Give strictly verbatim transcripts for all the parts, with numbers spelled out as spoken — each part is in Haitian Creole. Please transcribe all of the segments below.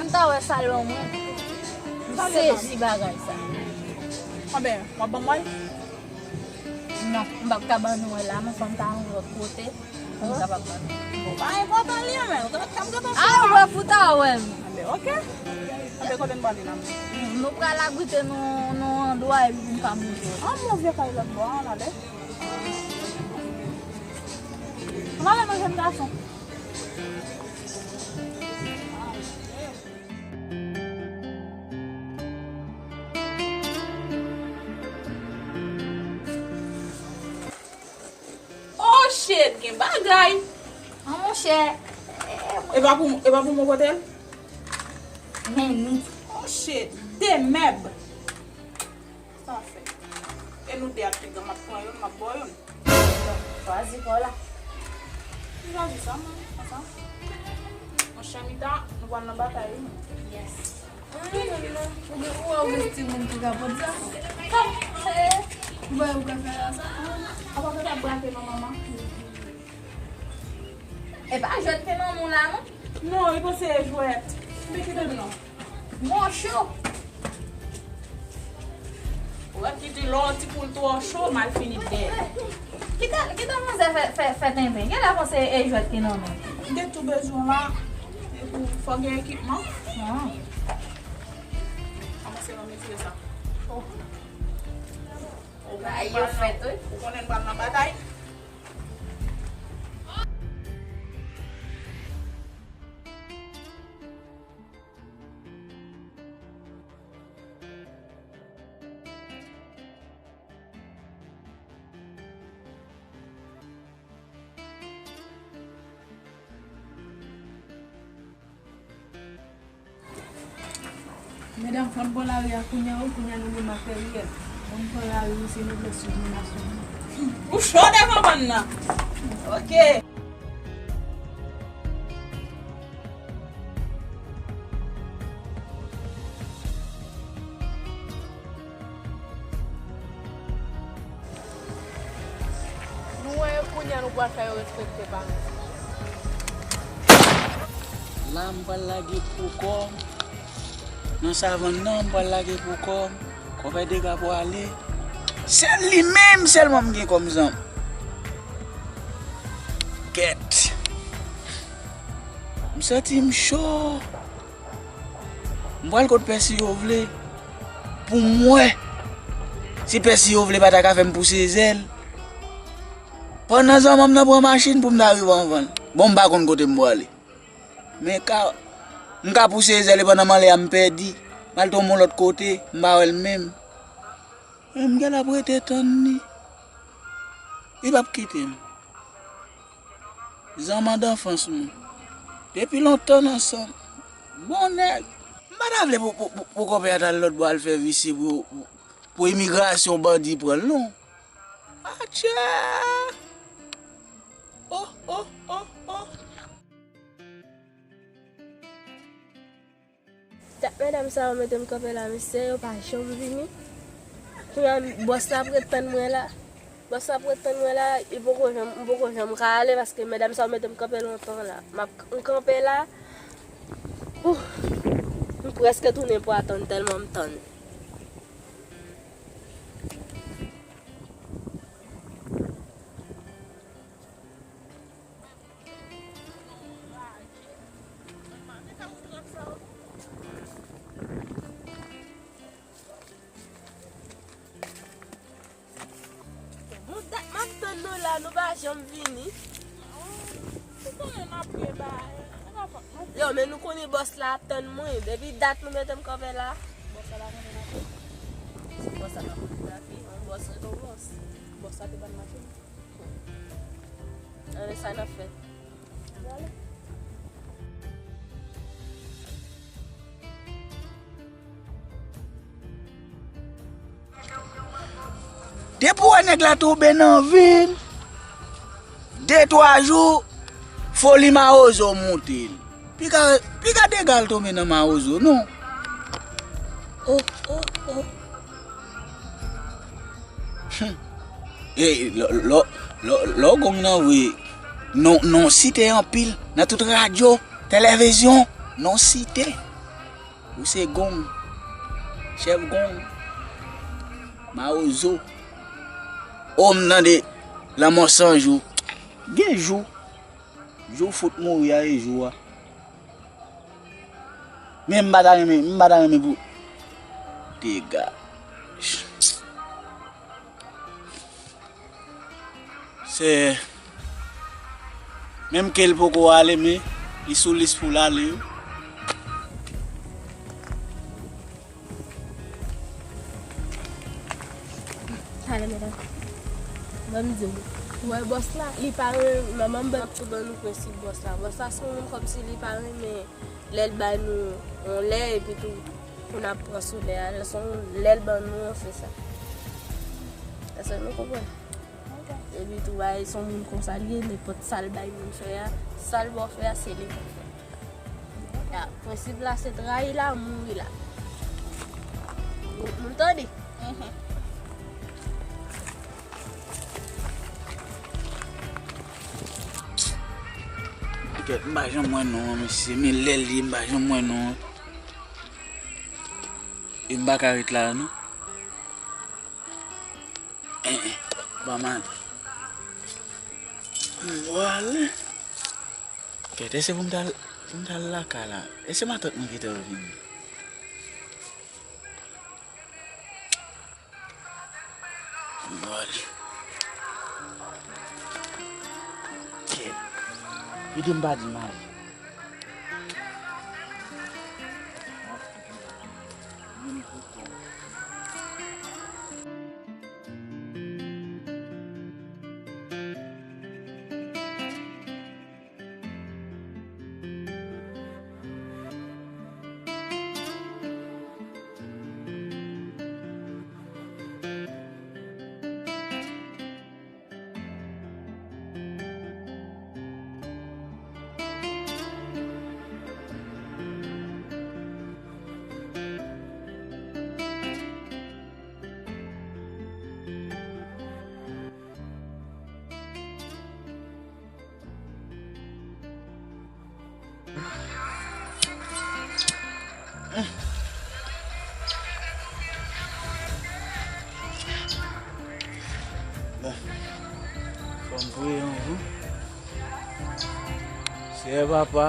M ta wè sa l ban mwen. M sezi bagay sa. Anben, w ap ban mwen l? Non, m p ap ka ban nou l la, men fò m ta al yon lòt kote pou m kapab ban nou. Bon, pa enpòtan li an, men. Ou gentan, m gentan fè. A, ou wè pou ta wè m. Anben, oke. Anben, kote n prale la? Nou pral abrite nou, nou andwa epi pou m ka montre w. An, m wè vye kay lòt bò a, ann ale. Ann ale, non, jèn gason. Oh shit, gen bagay. An monchè. E pa pou, e pa pou mwen pote l? Men ni. Oh shit, de mèb. Sa fè. E nou de ak piga, m ap pran youn, m ap ba w youn. Chwazi pa w la. M chwazi sa, mwen, konsa. Monchè Mita, nou pral nan batay, wi. Yes. Ou gen, ou wè ou gen timoun ki ka pot sa? Ou wè ou ka fè la sa? Apa w t ap brake non, manman? E pa jwèt ke manman w la, non? Non, li panse e jwèt. Men kite m non. Monchè! Ou wè ki di lè yon ti poul twò cho, malfini dèyè. Kite, kite manzè fè, fè, fè tenten. Genlè panse e jwèt ki nan men. M te tou bezwen la, epi fò gen ekipman. Ah. Kòmanse nan mezi sa. Oh. Ou konnen yo fèt, wi. Ou konnen n pral nan batay. Medam, fò n pran lari a kounye a, wi, kounye a nou gen materyèl. Fò n pran lari, wi, si nou vle swiv nou nasyon. Ou cho devan bann nan. Oke. Nou wè kounye a nou pral fè yo respekte pa nou. La m pral lage pou kò m. Nan savann nan, m pral lage pou kò m. Konpè Dega pwale. Sèl li menm sèlman m gen kòm zanmi. Kèt. M santi m cho. M pral kot pè si yo vle. Pou m wè si pè si yo vle pa ta ka fè m pouse zèl. Pandan zanmanm nan pran machin pou m ta rive anvan l. Bon, m pa konn kote m prale. Men ka, m ka pouse zèl e pandan m anlè a m pèdi. M al tonbe yon lòt kote, m pa wè l menm. Men m gen ap rete tann li. Li p ap kite m. Zanman danfans mwen. Depi lontan n ansanm. Bon nèg. M pa ta vle pou, pou, pou, pou konpè a t al lòt bò al fè visye pou, pou, pou imigrasyon bandi pran l non. Atchè! Oh, oh, oh, oh. Dat medam sa yo mete m kanpe la, mesye, yo pa janm vini. Kounye a, bòs la ap ret tann mwen la. Bòs la ap ret tann mwen la, li poko janm, m poko janm ka ale paske medam sa yo mete m kanpe lontan la. M ap, m kanpe la. Ouh, m prèske tounen pou atann tèlman m tann. Bon, dat m ap tann nou la, nou pa janm vini. Ou konnen n ap gen bagay. Yo, men nou konnen bòs la ap tann mwen. Depi dat nou mete m kanpe la. Bòs la pa konnen n ap vini. Si bòs la pa konnen n ap vini, yon bòs ret yon bòs. Bòs la te ban mache. Ann, sa n ap fè. Depi w wè nèg la tonbe nan vi m, de twa jou, foli mawozo monte l. Piga, piga Dega al tonbe nan mawozo, non. Oh, oh, oh. Hum. E, lò, lò, lò, lò gong nan vre, non, non site anpil, nan tout radyo, televizyon, non site. Ou se gong. Chèf gong. Mawozo. O, m tande lanmò san jou. Gen jou. Jou fout mouri a e jou a. Men m pa ta renmen, m pa ta renmen pou. Dega. Se menm ke l poko ale, men li sou lis pou l ale wi. Talè, medam. Ban m di w. Ou wè bòs la, li pa renmen manman m ban ap tou ban nou prensip bòs la. Bòs la se yon moun kòmsi li pa renmen lè l ba nou yon lè epi tou pou n ap pran sou lè a. Lè se yon lè l ban nou, se sa. Èske nou konprann? Epi tou, bay, se yon moun konsa l ye, nenpòt sa l bay moun fè a, sa l ba w fè a, se li pou fè. Ya, prensip la, se trayi la, mouri la. Moun tande? Kèt, m pa janm wè non an, mesye. Men lè l ye, m pa janm wè non an. E m pa ka ret la, non. Eh, eh, ban m ale. M pral. Kèt, èske pou m t al, pou m t al lakay la? Èske matant mwen gentan vini? M pral. Kèt. Kite m pa di m ale. Fò m priye yon jou. Seyè Papa,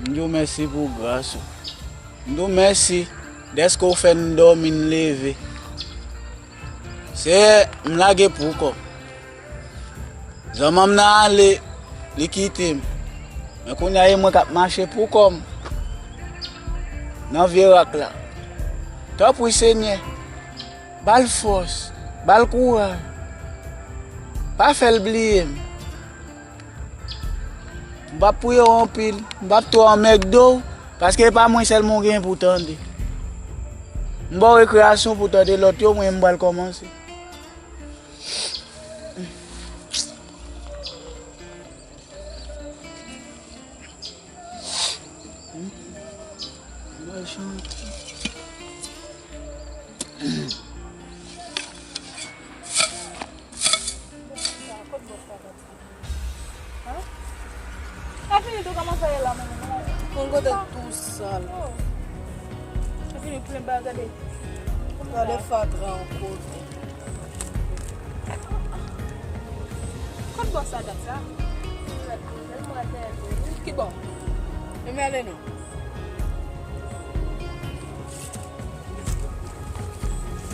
m di w mèsi pou gras ou. M di w mèsi dèske w fè n dòmi, n leve. Seyè, m lage pou kò m. Zanmanm nan ale, li kite m. Men kounye a, e mwen k ap mache pou kò m nan vye rak la. Tanpri, Senyè, ba l fòs, ba l kouraj. Pa fè l bliye m. M p ap priye w anpil, m p ap twò anmègde w, paske e pa mwen sèlman w gen pou tande. M ba w rekreyasyon pou tande lòt yo, mwen m pral kòmanse. Sa fini tou, kòman sa ye la, manman? Yon kote tou sal. Sa fini plen bagay, gade. Gade fatra yon kote. Kot bòs la dat sa? Ki bò? Men ale non.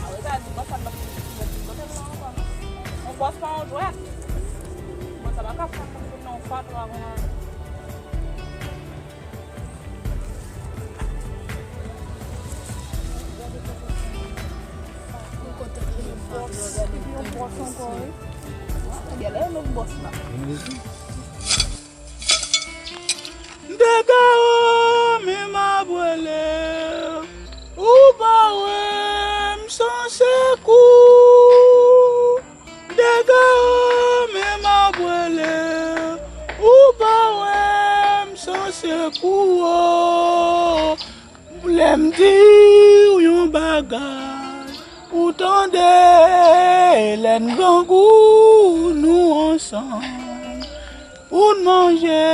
A wi, sa di bòs la p ap vin kote m nan ankò non. Yon bòs pa yon jwèt. Bòs la pa ka pran moun pou nan yon fatra konsa. Bòs, epi yon bòs ankò, wi. Genlè yon lòt bòs la. Dega o, men m ap rele, ou pa wè m san sekou. Dega o, men m ap rele, ou pa wè m san sekou o. Lè m di w yon bagay, ou tande, lè n grangou, nou ansanm pou n manje.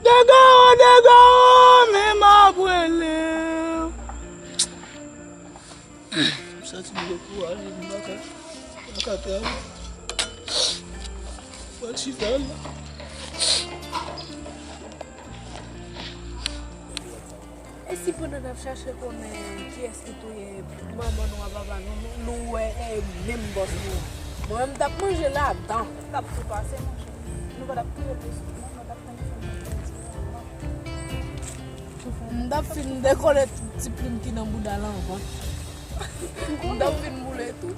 Dega o, dega o, men m Kouraje m pa ka, pa ka travay. Mwen chita la. E si pandan n ap chache konnen kiyès ki touye manman nou a papa nou, nou, nou wè e menm bòs nou an? Mwen menm m t ap manje ladan. M t ap tou pase manje. Nou pa t ap touye plis moun, nou t ap fè nou fè manje. M t ap fin dekole ti plim ki nan bouda l anvan. M t ap fin boule tou.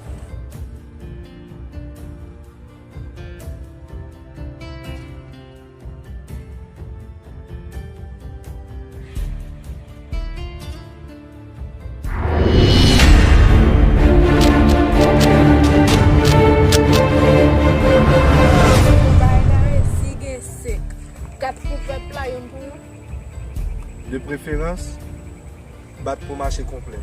Kat pou pèp la, youn pou youn. De preferans, bat pou mache konplè.